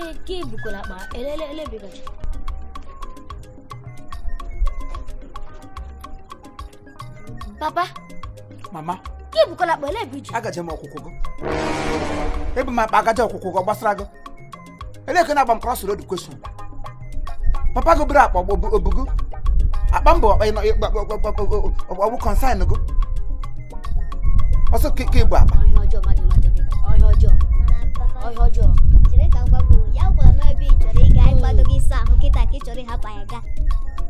Ka ebukwala akpa elele elebigacha. Papa. Mama. Ka ebukwala akpa ele ebe ije. Agaje m ọkwụkwụ gị. Ebu m akpa agaje ọkwụkwụ gị, ọ gbasara gị? Eleke na-agba m cross road question. Papa gị buru akpa obugo. Akpa mbụ ọgbụ consign gị. Ọsọ ka ebu akpa. Ọhịa ọjọọ mmadụ mmadụ ebe gacha. Ọhịa ọjọọ. Ọhịa ọjọọ. Chere ka m gwa gị, ya gwara n'ebe ị chọrọ ịga ịkwado gị ịsa ahụ kịta ka ị chọrọ ịhapụ anyị gaa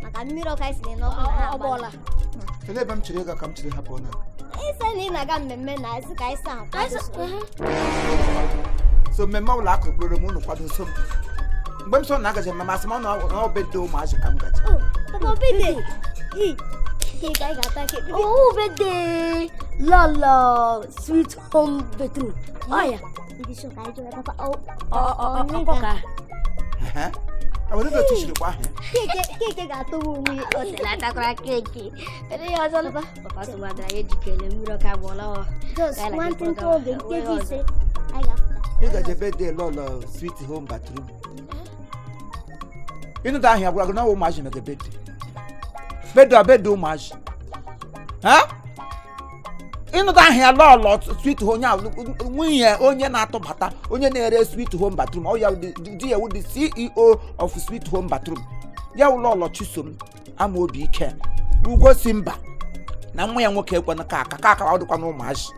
maka mmiri ọkụ anyị siri n'ọkụ na ha Ọ gbọọla. Elee ebe m chere ịga ka m chere hapụ na? Ịsa na ị na-aga mmemme na ezi ka ịsa ahụ kwado so. So mmemme ọbụla akụrụ kpụrụ m unu kwado so m. Mgbe m so na agaje mmemme asị m na ọ birthday ụmụazị ka m gaje. Oh, papa birthday. Ii, keeki anyị ga-ata keeki. Oh, birthday. Lolo, sweet home bedroom. Ọ ya. Ndị sọ ka anyị jụrụ papa, ọ Ọ ọ ka. Ehe. Ọ bụ otu siri kwa ahụ ya. Keeki ga-atọgbu onwe ya. O telatakwara keeki. Ele ihe ọzọ papa. Papa tụmadara ya ejikere mmiri ọka agbọọla ọ. Just Ka anyị nwantịntị na-aga oge ịkpọrọ nkeji gawa. 5 anyị ga-apụta. Ị gaje birthday lọlọ sweet home bathroom. Ịnụta ahụ ya gwara gị na ọ wụ ụmụazị mege birthday. Birthday ọ birthday ụmụazị. Ha? Ịnụta ahụ ya lọlọ sweet home ya nwunye onye na-atụbata onye na-ere sweet home bathroom ọ ya di ya wụ the CEO of sweet home bathroom ya wụ lọlọ Chisom Amaobi Ike Ugo si mba na nwa ya nwoke ekwenụ ka aka ka aka ọ dịkwa na ụmụazị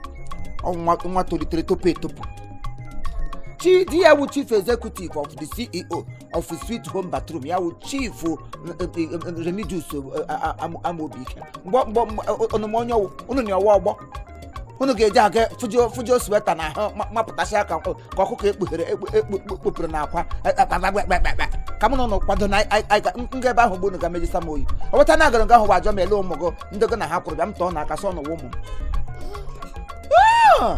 ọ nwa tolitere topu etopu chi di ya wụ chief executive of the CEO of sweet home bathroom ya wụ chief Remigius Amaobi Ike mgbe ọnụm onye ọwụ unu na ọwa ọgbọ unu ga-eji aga fujo fujo sweater na ahụ mapụtasị aka ka ọkụkọ ekpughere ekpupụrụ n'akwa kpakpakpakpakpa ka mụ na ụnụ kwado na nga ebe ahụ mgbe unu ga-emejisa m oyi ọ bụta na agara nga ahụ bụ ajọ ma ele ụmụ gị ndị gị na ha kwụrụ bịa m tọọ na aka sọ n'ụwa ụmụ m.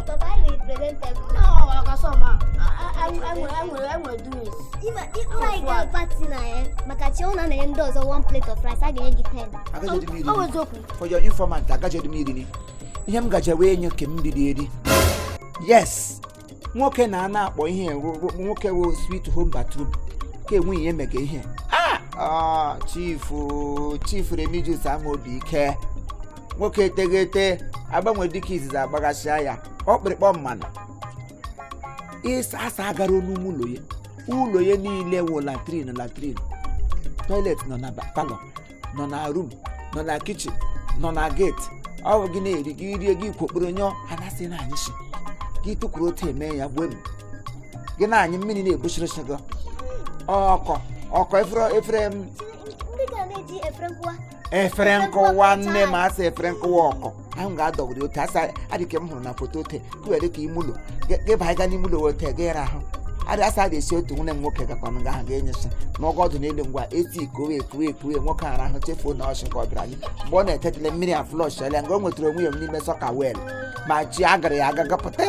Papa, anyị representative. Ịma ị ga party na ya maka chi ụna na-enye ndị ọzọ one plate of rice a ga-enye gị 10. Agaghị m iri Ọ bụ eziokwu. For your informant, agaghị m iri ihe m gaje wee nye ke m riri eri. Yes, nwoke na-ana akpọ ihe nwoke wo sweet home bathroom ka enwe ihe mega ihe. Ah, chief chief Remigius Amaobi Ike nwoke eteghete agbanwe dịka izizi agbaghasịa ya ọkpịrịkpọ mmanụ ịsa asa agara n'ume ụlọ ya ụlọ ya niile wụ latrine latrine toilet nọ na parlour nọ na room nọ na kitchen nọ na gate ọ bụ gị na-eri gị rie gị kwokporo nyụọ anasị na anyị shi gị tụkwuru otu eme ya gbuo m gị na anyị mmiri na-ebuchirịsị gị ọkọ ọkọ efere efere m Ndị ga na-eji efere nkụwa. Efere nkụwa nne m asa efere nkụwa ọkọ ahụ ga-adọgide ote asa adịka m hụrụ na foto ote kụwere ka ime ụlọ gị baa ga n'ime ụlọ ote gị rahụ adị asa adị esi otu nwunye m nwoke gakwanụ ga ahụ ga-enyesi n'ọgọ ọdụ n'elu ngwa eti ikowe ekuwe ekuwe nwoke ara ahụ chefuo na ọchị ka ọ bịara anyị mgbe ọ na-etetele mmiri a flọsh ya nga o nwetara onwe ya n'ime sọka wel ma chi agara ya aga gapụta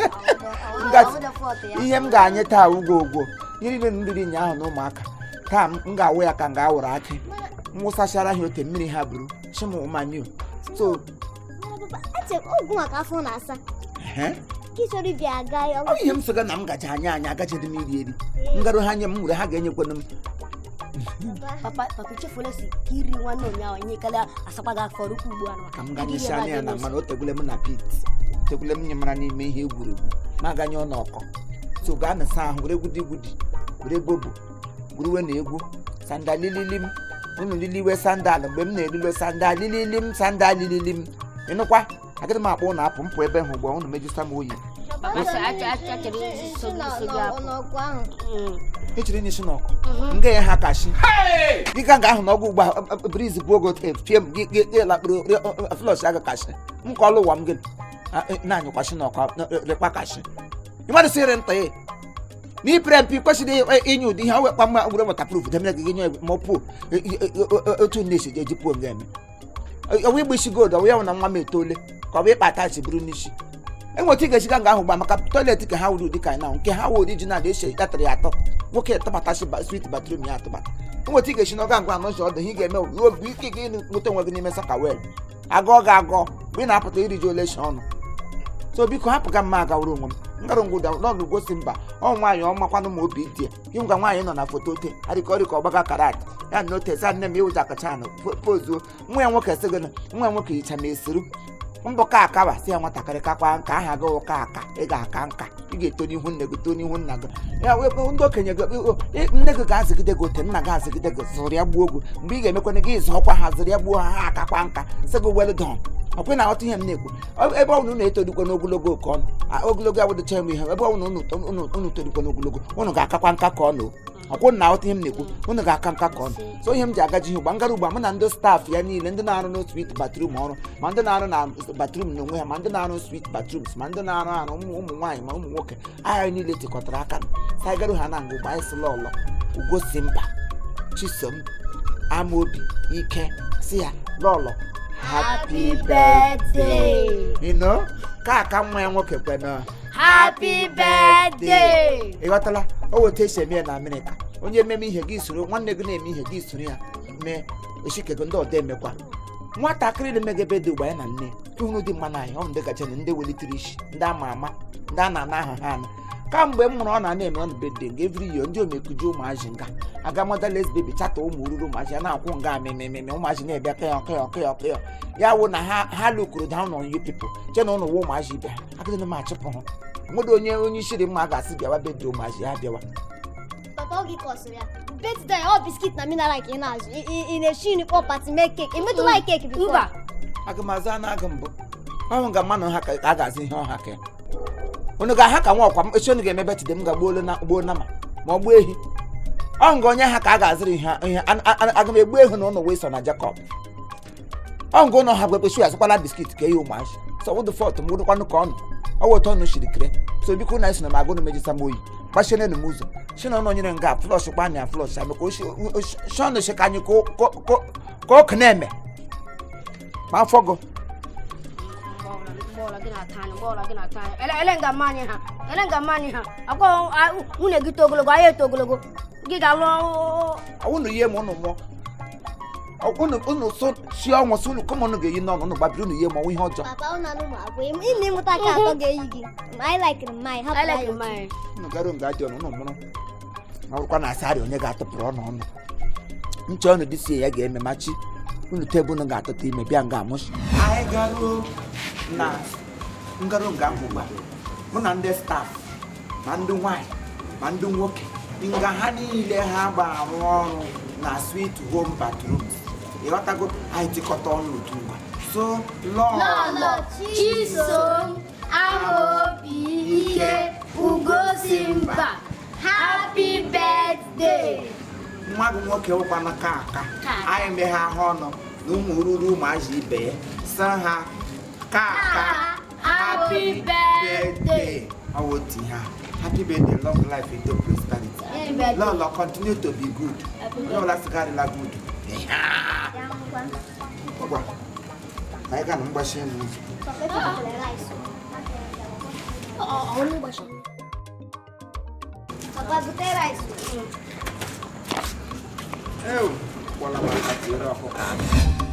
ihe m ga-anyị taa ugwo ugwo ihe niile m riri ụnyaahụ na ụmụaka taa m ga-awụ ya ka m ga-awụrụ akị m wụsachara ha ote mmiri ha buru chimụmaniu so ọgwụ maka afọ na-asa ka ị chọrọ ịbịa aga ya. Ọ ihe m soga na m gaje anya anya agaje dị m iri eri ngarụ ha nye m nwere ha ga-enyekwanụ m. Papa, papa echefuola si ka iri nwanne ụnyaahụ nye karịa asakwa gị afọ rukwa ugbu a na ka m ganyesi anya ya na mmanụ o tegwule m na pit tegwule m nyemara n'ime ihe egwuregwu ma aganye ọnụ ọkọ so gaa na saa ahụ were gwudi gwudi were gbobo gwuruwe na egwu sandalililim unu liliwe sandal mgbe m na-elilo sandalililim sandalililim ịnụkwa agaghị m akpọ ụnụ apụ mpụ ebe hụ ugbu a unu mejusa m oyi. Echere n'isi n'ọkụ nga ya ha kashi gị ka nga ahụ n'ọgwụ ugbu a briz bụ ogo fie m gị gị lakpụrụ flọsh aga kashi m ka ọlụ ụwa m gị na-anyụkwasị n'ọkụ rekwa kashi ịmadụ sịrị nta ya na ipere mpe kwesịrị inye ụdị ihe ọ wekpa mma were waterproof demere gị nye ma ọ pụọ otu nne esi eji pụọ nga eme ọwa igba isi gold ọwa ya na nwa m etole ka ọ bụ ịkpa atachi bụrụ n'isi enweta ị ga-esiga nga ahụ gba maka toilet ka ha wuru ụdị ka na nke ha wuru original esi datara ya atọ nwoke tụbatachi swit batrum ya atụbata enweta ị ga-esi n'ọga ngwa anọ ọdụ ihe ị ga-eme ruo mgbe ike gị nweta onwe gị n'ime sọka wel agụọ gị agụọ mgbe ị na-apụta iri ji ole shi ọnụ. So biko hapụ ga mma agawara onwe m ngara ngwụda lọlọ gosi mba ọ nwaanyị ọ makwanụ ma obi dị ya gị ngwa nwaanyị nọ na foto te adịka ọrịka ọgbaga karat ya na ote sa nne m ịwụja kacha pozuo nwa ya nwoke sị gị na nwa ya nwoke yicha ma esiru mbọ ka akawa si ya nwatakịrị kakwa nka aha gị wụ ka aka ị ga-aka nka ị ga-eto n'ihu nne gị too n'ihu nna gị ya wee ndị okenye gị nne gị ga-azụgide gị ote nna gị azụgide gị zụrụ ya gbuo gị mgbe ị ga-emekwana gị zụọkwa ha zụrụ ya gbuo ha ha akakwa nka sị gị well done. Ọkwe na aghọta ihe m na-ekwu. Ebe ọ bụla unu etodikwa n'ogologo ka ọnụ ogologo awụdịcha m ihe ebe ọ bụla unu todikwa n'ogologo unu ga-akakwa nka ka ọnụ. Ọkwụ na aghọta ihe m na-ekwu, unu ga-aka nka ka ọnụ. So ihe m ji agaji ihe ugba ngara ugba mụ na ndị staff ya niile, ndị na-arụ na suite bathroom ọrụ, ma ndị na-arụ na bathroom n'onwe ha, ma ndị na-arụ suite bathrooms, ma ndị na-arụ arụ ụmụ nwaanyị ma ụmụ nwoke, anyị niile tikọtara aka saigaru ha na nga ugba anyị sịla ọlọ ugosi mba Chisom Amaobi ike si ya lọlọ happy birthday. You know ka aka nwa ya nwoke kwenụ Happy birthday. Ị ghọtala o weta esi eme ya na Amerịka, onye ememe ihe gị soro nwanne gị na-eme ihe gị soro ya mee oshikego ndị ọdọ emekwa nwatakịrị na-emegebe dị ugba ya na nne ịhụrụ dị mma n'anya ọ bụ ndị gachana ndị welitere isi ndị ama ama ndị a na-ana aha ha ana kamgbe m mụrụ ọ na na-eme ọnụ birthday nga every year ndị omekuji ụmụazị nga aga motherless baby chata ụmụ ruru ụmụazị ya na-akwụ nga memememe ụmụazị na-ebịa kịọ kịọ kịọ kịọ ya wụ na ha lukuru down on you people che na ụnụ wụ ụmụazị ibe ha agịdị m achụpụ ha nwere onye onye isi dị mma a ga-asị bịawa birthday ụmụazị ya bịawa. Papa, oge kọsịrị ya birthday ọ biscuit na mineral ka ị na-azụ. Ị na-esi nri kpọ party mee cake emetụla anyị cake before? Mba. Aga m azụ anụ agụ mbụ ọhụ nga mmanụ ha ka a ga-azụ ihe ọha ka ya unu ga-aha ka nwa ọkwa m echi unu ga-eme birthday m ga-gbuo na gbuo nama ma ọ gbuo ehi ọ nga onye ha ka a ga-azụrụ ihe ihe aga m egbu ehu na ụnụ wee so na Jacob ọ nga ụnụ ha gwekpechi azụkwala biscuit ka eyi ụmụazị so wụdụ fọt m wụdụkwanụ ka ọnụ ọ wụ ọnụ shiri kere so biko na esi na m agụ na mejisa m oyi gbachienenu m ụzọ si na ụnụ nyere nga flush kwa anya flush ame ka shọnụ shi ka anyị ka ọkụ na-eme ma afọ gụ. Mgbe gị na-ata anyị, mgbe ọbụla gị na-ata anyị. Ele nga mma anyị ha, ele nga mma anyị ha akwa nwunye gị to ogologo anyị eto ogologo gị ga-alụ. Unu yie ma unu mụọ unu so si ọnwụ si unu kama unu ga-eyi n'ọnụ unu gbabiri unu yie ma ọnwụ ihe ọjọọ. Papa, ọ na-anụ ụmụ abụọ ị na ịmụta aka atọ ga-eyi gị. I like mine, hapụ I like anyị. Mine. Unu gara nga dị ọnụ unu mụrụ ma bụrụkwa na asarị onye ga-atụpụrụ ọnụ ọnụ nche ọnụ dị sie ya ga-eme machi unu tebụl unu ga-atụta ime bịa nga amụshi anyị garuo na ngarụ nga ahụ ugbu a mụ na ndị staff ma ndị nwanyị ma ndị nwoke nga ha niile ha gba-arụ ọrụ na suite home bathrooms ịghọtago anyị tikọta ọnụ otu ngwa so lọlọ Chisom Amaobi Ike Ugosimba, happy birthday. Nwa gị nwoke wụkwana ka aka anyị meghe ahụ ọnụ na ụmụ ruru ụmụazị ibe ya sị ha ka aka happy birthday. Ọ wụ otu ihe a happy birthday, long life into prosperity. Lọlọ, continue to be good. Onye ọbụla sịgarịla good. Ọgwa anyị ga na mgbachi elu ụzọ. Papa, echefukwala rice. Ọ ọ Papa, bute rice. Ew, gwala m aka tinyere ọkụkọ.